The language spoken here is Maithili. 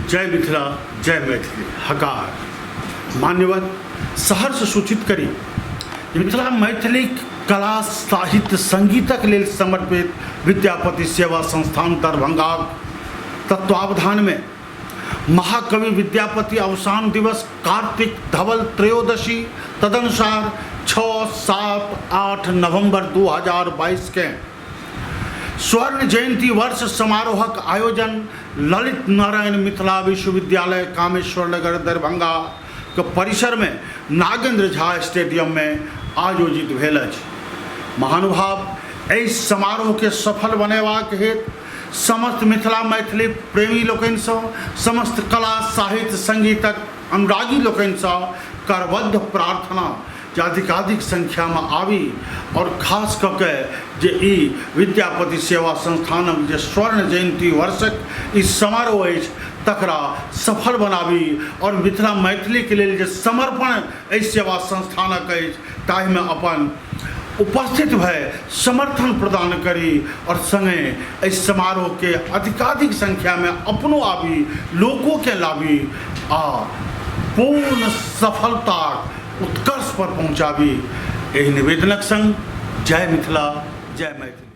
जय मिथिला जय मैथिली। हकार मान्यवर, सहर्ष सूचित करी जे मिथिला मैथिली कला साहित्य संगीतक लेल समर्पित विद्यापति सेवा संस्थान दरभंगाक तत्वावधानमे महाकवि विद्यापति अवसान दिवस कार्तिक धवल त्रयोदशी तदनुसार 6, 7, 8 नवंबर 2022 के स्वर्ण जयंती वर्ष समारोहक आयोजन ललित नारायण मिथिला विश्वविद्यालय कामेश्वर नगर दरभंगा के परिसर में नागेंद्र झा स्टेडियम में आयोजित भेल अछि। महानुभाव एहि समारोह के सफल बनेबाक हेतु समस्त मिथिला मैथिली प्रेमी लोकनिसँ, समस्त कला साहित्य संगीतक अनुरागी लोकनिसँ करबद्ध प्रार्थना जे अधिकाधिक संख्यामे आबी आओर खास कऽ के जे ई विद्यापति सेवा संस्थानक जे स्वर्ण जयन्ती वर्षक ई समारोह अछि तकरा सफल बनाबी आओर मिथिला मैथिलीके लेल जे समर्पण एहि सेवा संस्थानक अछि ताहिमे अपन उपस्थित भए समर्थन प्रदान करी आओर सङ्गे एहि समारोहके अधिकाधिक संख्यामे अपनो आबी, लोकोके लाबी आ पूर्ण सफलताक उत्कर्ष पर पहुँचाबी। एहि निवेदनक संग जय मिथिला, जय मैथिली।